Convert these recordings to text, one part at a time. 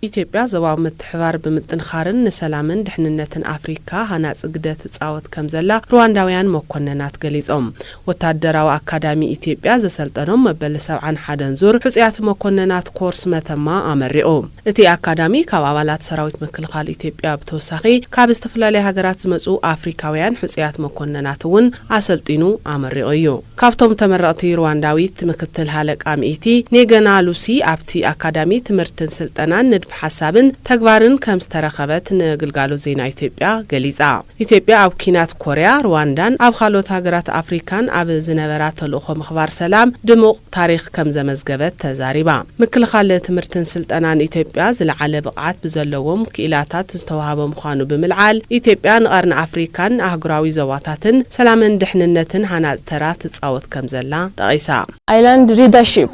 ኢትዮጵያ ዞባዊ ምትሕባር ብምጥንኻርን ንሰላምን ድሕንነትን ኣፍሪካ ሃናፂ ግደ ትፃወት ከም ዘላ ሩዋንዳውያን መኮንናት ገሊፆም። ወታደራዊ ኣካዳሚ ኢትዮጵያ ዘሰልጠኖም መበል ሰብዓን ሓደን ዙር ሕፁያት መኮንናት ኮርስ መተማ ኣመሪቑ። እቲ ኣካዳሚ ካብ ኣባላት ሰራዊት ምክልኻል ኢትዮጵያ ብተወሳኺ ካብ ዝተፈላለዩ ሃገራት ዝመፁ ኣፍሪካውያን ሕፁያት መኮንናት እውን ኣሰልጢኑ ኣመሪቑ እዩ። ካብቶም ተመረቕቲ ሩዋንዳዊት ምክትል ሃለቃ ሚእቲ ኔገና ሉሲ ኣብቲ ኣካዳሚ ትምህርትን ስልጠናን ንድፊ ሓሳብን ተግባርን ከም ዝተረኸበት ንግልጋሎት ዜና ኢትዮጵያ ገሊጻ። ኢትዮጵያ ኣብ ኲናት ኮርያ፣ ሩዋንዳን ኣብ ካልኦት ሃገራት ኣፍሪካን ኣብ ዝነበራ ተልእኾ ምኽባር ሰላም ድሙቕ ታሪኽ ከም ዘመዝገበት ተዛሪባ። ምክልኻል ትምህርትን ስልጠናን ኢትዮጵያ ዝለዓለ ብቕዓት ብዘለዎም ክኢላታት ዝተዋህበ ምዃኑ ብምልዓል፣ ኢትዮጵያ ንቐርኒ ኣፍሪካን ኣህጉራዊ ዞባታትን ሰላምን ድሕንነትን ሃናፂ ተራ ትፃወት ከም ዘላ ጠቒሳ። I learned leadership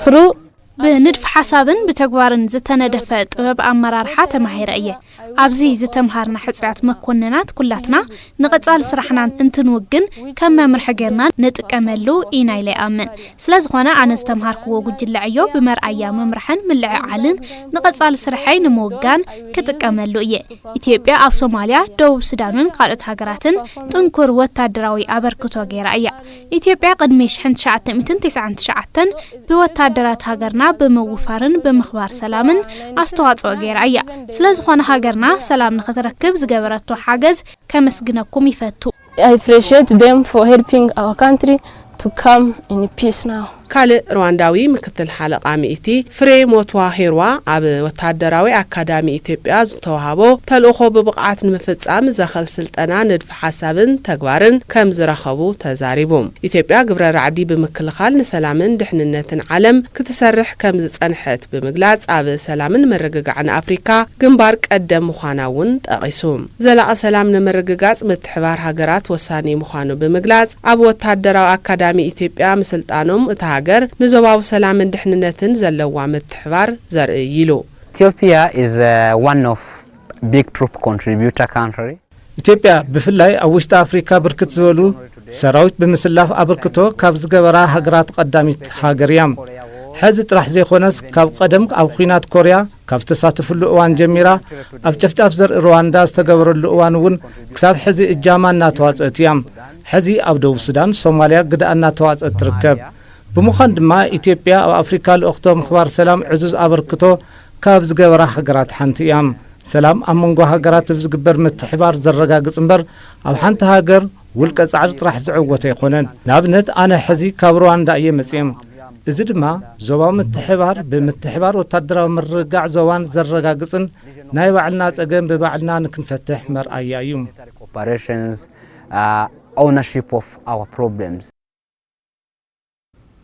through ብንድፊ ሓሳብን ብተግባርን ዝተነደፈ ጥበብ ኣመራርሓ ተማሂረ እየ። ኣብዚ ዝተምሃርና ሕጹያት መኮንናት ኩላትና ንቐጻሊ ስራሕና እንትንውግን ከም መምርሒ ጌርና ንጥቀመሉ ኢና ኢለ እኣምን። ስለ ዝኾነ ኣነ ዝተምሃርክዎ ጉጅለ ዕዮ ብመርኣያ ምምራሕን ምልዕዓልን ንቐጻሊ ስርሐይ ንምውጋን ክጥቀመሉ እየ። ኢትዮጵያ ኣብ ሶማልያ፣ ደቡብ ሱዳንን ካልኦት ሃገራትን ጥንኩር ወታደራዊ ኣበርክቶ ገይራ እያ። ኢትዮጵያ ቅድሚ ሽሕን ትሽዓተ ሚእትን ተስዓን ትሽዓተን ብወታደራት ሃገርና ብምውፋርን ብምኽባር ሰላምን ኣስተዋጽኦ ገይራ እያ። ስለ ዝኾነ ሃገርና ሰላም ንኽትረክብ ዝገበረቶ ሓገዝ ከመስግነኩም ይፈቱ። I appreciate them for helping our country to come in peace now. ካልእ ሩዋንዳዊ ምክትል ሓለቓ ሚእቲ ፍሬ ሞትዋ ሄርዋ ኣብ ወታደራዊ ኣካዳሚ ኢትዮጵያ ዝተዋህቦ ተልእኾ ብብቕዓት ንምፍጻም ዘኸል ስልጠና ንድፊ ሓሳብን ተግባርን ከም ዝረኸቡ ተዛሪቡ። ኢትዮጵያ ግብረ ራዕዲ ብምክልኻል ንሰላምን ድሕንነትን ዓለም ክትሰርሕ ከም ዝጸንሐት ብምግላጽ ኣብ ሰላምን ምርግጋዕን ኣፍሪካ ግንባር ቀደም ምዃና እውን ጠቒሱ። ዘላቒ ሰላም ንምርግጋጽ ምትሕባር ሃገራት ወሳኒ ምዃኑ ብምግላጽ ኣብ ወታደራዊ ኣካዳሚ ኢትዮጵያ ምስልጣኖም እታ ሃገር ንዞባዊ ሰላምን ድሕንነትን ዘለዋ ምትሕባር ዘርኢ ኢሉ። Ethiopia is uh, one of big troop contributor country. ኢትዮጵያ ብፍላይ ኣብ ውሽጢ ኣፍሪካ ብርክት ዝበሉ ሰራዊት ብምስላፍ ኣበርክቶ ካብ ዝገበራ ሃገራት ቀዳሚት ሃገር እያ። ሕዚ ጥራሕ ዘይኮነስ ካብ ቀደም ኣብ ኲናት ኮርያ ካብ ዝተሳተፍሉ እዋን ጀሚራ ኣብ ጨፍጫፍ ዘርኢ ሩዋንዳ ዝተገበረሉ እዋን እውን ክሳብ ሕዚ እጃማ እናተዋፀእት እያ። ሕዚ ኣብ ደቡብ ሱዳን፣ ሶማልያ ግድኣ እናተዋፀእት ትርከብ። ብምዃን ድማ ኢትዮጵያ ኣብ ኣፍሪካ ልእኽቶ ምኽባር ሰላም ዕዙዝ ኣበርክቶ ካብ ዝገበራ ሃገራት ሓንቲ እያ። ሰላም ኣብ መንጎ ሃገራት ብዝግበር ምትሕባር ዘረጋግጽ እምበር ኣብ ሓንቲ ሃገር ውልቀ ጻዕሪ ጥራሕ ዝዕወት ኣይኮነን። ንኣብነት ኣነ ሕዚ ካብ ሩዋንዳ እየ መጽየ። እዚ ድማ ዞባዊ ምትሕባር ብምትሕባር ወታደራዊ ምርግጋዕ ዞባን ዘረጋግጽን ናይ ባዕልና ጸገም ብባዕልና ንክንፈትሕ መርኣያ እዩ። Operations, uh, ownership of our problems.